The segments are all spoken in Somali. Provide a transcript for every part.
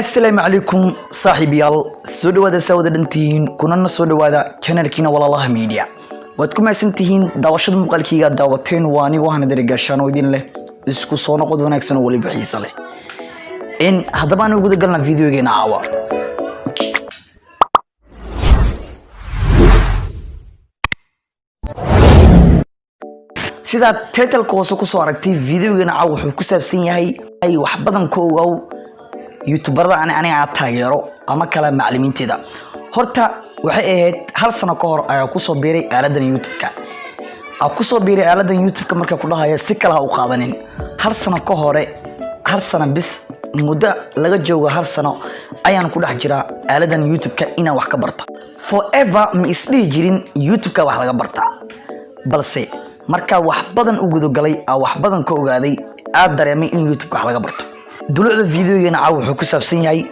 Asalaamu calaykum saaxiibayaal, soo dhawaada, saa wada dhantihiin, kunana soo dhawaada channelkiina Walaalaha Media. Waad ku mahadsantihiin daawashada muuqaalkayga aad daawateen. Waa anigu waxaana darigaashaan oo idin leh isku soo noqod wanaagsan oo weliba xiisa leh. In haddaba aan guda galna videogeena caawa. Sidaad titleka hoose kusoo aragtay, videogeena caawa wuxuu ku saabsan yahay wax badan ka ogow youtuberada aniga aan taageero ama kale macallimiinteeda. Horta waxay ahayd hal sano ka hor ayaa kusoo biiray aaladan YouTube-ka. Aa kusoo biiray aaladan YouTube-ka marka ku dhahaya, si kale ha u qaadanin. Hal sano ka hore, hal sano bis muddo laga joogo, hal sano ayaan ku dhex jiraa aaladan YouTube-ka inaan wax ka barta. Forever ma isdhihi jirin YouTube-ka wax laga bartaa, balse markaa wax badan u gudagalay, aa wax badan ka ogaaday, aad dareemay in YouTube-ka wax laga barto. Dulucda videogeena caawa wuxuu ku saabsan yahay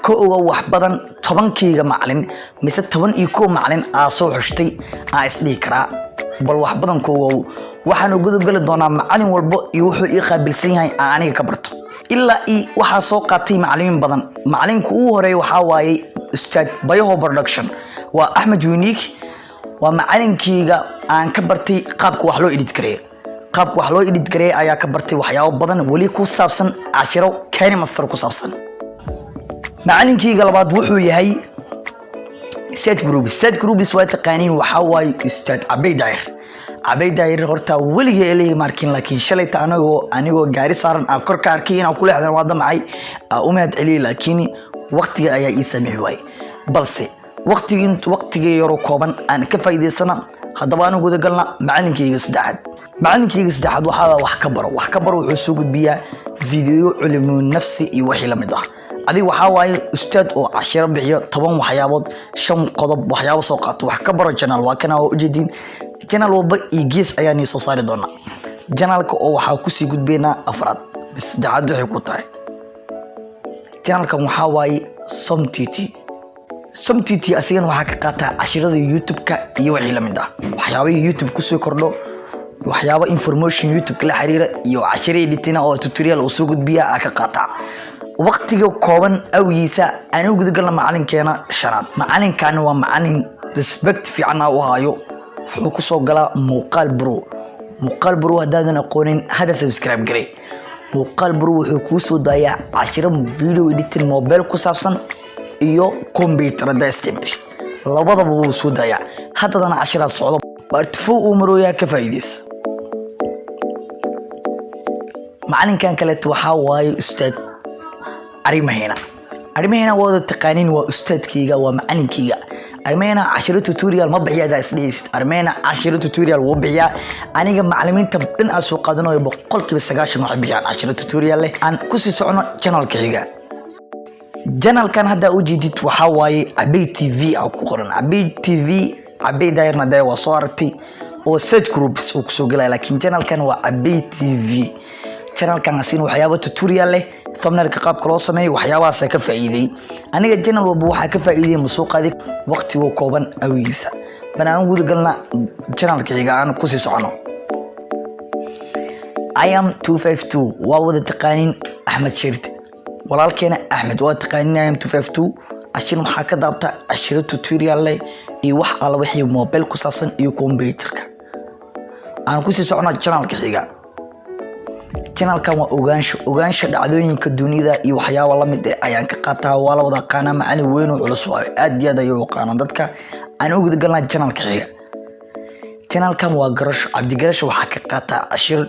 ka oga wax badan 10-kayga macalin mise 11 macalin aa soo xushtay, aa isdhihi karaa bal wax badan ka ogow. Waxaanu gudagali doonaa macalin walbo iyo wuxuu ii qaabilsan yahay aa aniga ka barto. Ilaa i waxaa soo qaatay macalimiin badan. Macalinka ugu horeeya waxaa waayey Ustaad Bayaho Production, waa Axmed Unique. Waa macalinkeyga aan ka bartay qaabka wax loo edit gareeyo. Qaabka wax loo edit gareeya ayaa ka bartay waxyaabo badan weli ku saabsan cashiro KineMaster ku saabsan. Macalinkeyga labaad wuxuu yahay Set Groups. Set Groups waa taqaaniin, waxaa waaye Ustaad Cabey Daahir. Cabey Daahir horta weligay elayhi maarkin, laakiin shalayta anigoo gaari saaran aan kor ka arkay inaan ku leexdan waa damcay, aa u mahad celiyey, laakiin waqtiga ayaa ii saamixi waayey. Balse waqtigii waqtigii yaroo kooban aan ka faa'iidaysana. Haddaba aan gudagalna macalinkeyga saddexaad. Macalinkeyga saddexaad waxaa wax ka baro. Wax ka baro wuxuu soo gudbiyaa fiidiyoyo cilmu nafsi iyo wixii la mid ah. Adiga waxaa waaye ustaad oo cashiro bixiyo 10 waxyaabood, shan qodob, waxyaabo soo qaato. Wax ka baro channel waa kana, waa ujeediin. Channel walba iyo gees ayaa nii soo saari doonaa. Channelka oo waxaa kusii gudbaynaa afraad mise saddexaad waxay ku tahay, channelkan waxaa waaye Somtt. Somtt asigana waxaa ka qaataa cashirada YouTube-ka iyo wixii la mid ah, waxyaabihii YouTube kusoo kordho, waxyaabo information YouTube la xiriira iyo cashiro editing oo tutorial uu soo gudbiya aa ka qaataa. Waqtiga kooban awgiisa aan u gudagalna macalinkeena shanaad. Macalinkan waa macalin respect fiican u hayo. Wuxuu kusoo galaa Muuqaal Bro. Muuqaal Bro haddaadan aqoonin, hadda subscribe garee. Muuqaal Bro wuxuu kuu soo daayaa cashiro video editing mobile ku saabsan iyo computer haddaa isticmaashid, labadaba wuu soo daayaa. Haddadana cashiraa socdo, part 4 uu marooyaa, ka faa'iidaysa. Macalinkan kaleeto waxaa waaye Ustaad Arimahena. Arimahena waa wada taqaaniin, waa ustaadkayga, waa macalinkayga. Arimahena cashiro tutorial ma bixiya hadaa isdhehaysid. Arimahena cashiro tutorial wuu bixiyaa. Aniga macalimiinta dhan aan soo qaadanayo 90% waxay bixiyaan cashiro tutorial leh. Aan kusii socono channelka xiga. Channelkan haddaa ujeedid waxaa waaye Cabey TV aa ku qoran. Cabey TV, Cabey Daayirna dee waa soo aragtay oo Search Groups uu kusoo gelaya, laakiin channelkan waa Cabey TV. Channelkan asina waxyaabo tutorial leh, thumbnailka qaabka loo sameeyo, waxyaabahaasa ka faa'iiday. Aniga channel walba waxaa ka faa'iiday ma soo qaadi waqtigoo kooban awgiisa. Bal aan guda galna channelka xiga, aan kusii socono. I am 252 waa wada taqaanin, Axmed Shirt, walaalkeena Axmed waa taqaanin. I am 252 ashina waxaa ka daabta cashiro tutorial leh iyo wax alla wixii mobile ku saabsan iyo computerka. Aan kusii socno channelka xiga. Channelkan waa Ogaansho. Ogaansho dhacdooyinka dunida iyo waxyaaba lamid eh ayaan ka qaataa. Waa la wada aqaanaa, macalin weyn oo culus waayo, aad iyo aad ayay u aqaanaan dadka. Aan u gudagalnaa channelka xiga. Channelkan waa Garasho. Cabdigarasho waxaa ka qaataa cashir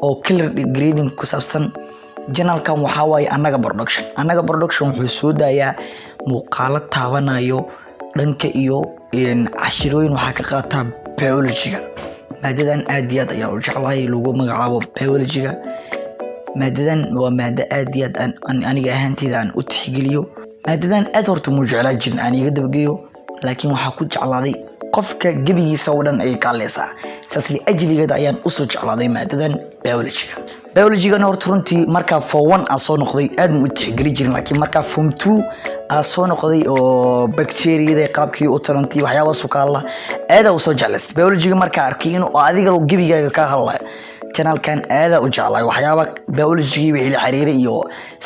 oo color grading ku saabsan. Channelkan waxaa waaye Annaga Production. Annaga Production wuxuu soo daayaa muuqaalo taabanayo dhanka iyo cashirooyin. Waxaa ka qaataa biologyga. Maadadan aad iyo aad ayaan u jeclahay, lagu magacaabo biologyga. Maadadan waa maado aad iyo aad aniga ahaanteyda aan u tixgeliyo. Maadadan aad horta muu jeclaa jirin, aan iga dabageeyo, laakiin waxaa ku jeclaaday qofka gebigiisa oo dhan ayay ka hadlaysaa. Saas liajligeeda ayaan usoo jeclaaday maadadan biologyga. Biologygana horta runtii markaa form one aan soo noqday aad ma u tixgeli jirin, laakiin markaa form two aan soo noqday oo bacteriyada qaabkii u tarantay, waxyaabahaas ka hadla, aadaa usoo jeclaystay biologyga markaa arkay inuu adiga gebigaaga ka hadlayo. Channelkan aadaa u jeclahay, waxyaaba biologigii wixii la xiriiray iyo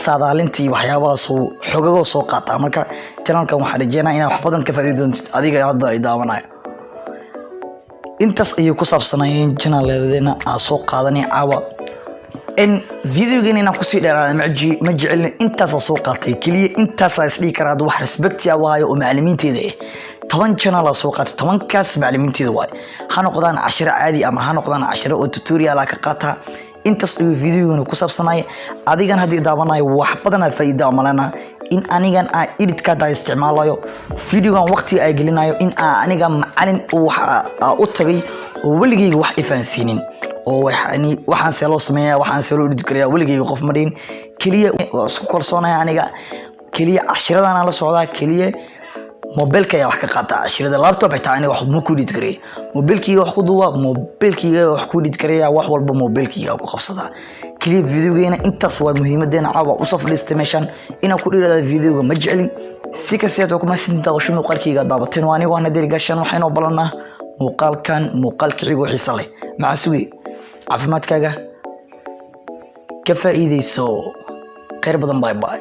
saadaalintii, waxyaabahaasuu xogagoo soo qaataa. Marka channelkan waxaan rajeynaya inaad wax badan ka faa'iidi doontid adiga hadda ay daawanayo. Intaas ayay ku saabsanayeen channeleedana aan soo qaadanay caawa. In videogan inaan kusii dheeraada ma jecelin. Intaasaa soo qaatay keliya, intaasaa isdhihi karaa hadda wax respect ah waayo oo macalimiinteeda ah. 10 channel aa soo qaatay, 10kaas macalimiinteeda waayo, ha noqdaan cashiro caadi ama ha noqdaan cashiro oo tutorial ah ka qaataa. Intaas ayuu videogana ku saabsanaya. Adigan haddii daawanayo, wax badanaa faa'iida malena in anigan aan editka hadda isticmaalayo, videogan waqtiga ay gelinayo, in aan aniga macalin wax u tagay oo weligeyga wax ifahansiinin oo waxaan see loo sameeyaa, waxaan see loo edit karaya, weligeyga qof ma dhihin. Keliya waa isku kalsoonaya aniga, keliya cashiradaan la socdaa, keliya mobilka ayaa wax ka qaata cashirada. Laptop xitaa aniga wax ma ku edit karaya, mobilkeyga wax ku duuba, mobilkeyga wax ku edit karaya, wax walba mobilkeyga ku qabsadaa. Keliya videogeena intaas waa muhiimadeena. Caawa usoo fadhiistay meeshan inaan ku dhiirada videoga ma jecli. Si kasteed waa kuma sinta daawasho muuqaalkeyga daabateen. Waa anigo ana deri gashan. Waxaynoo balanaa muuqaalkan muuqaalka xigoo xiisa leh. Maxaa sugay? Caafimaadkaaga ka faa'iideyso. Khayr badan, bye bye.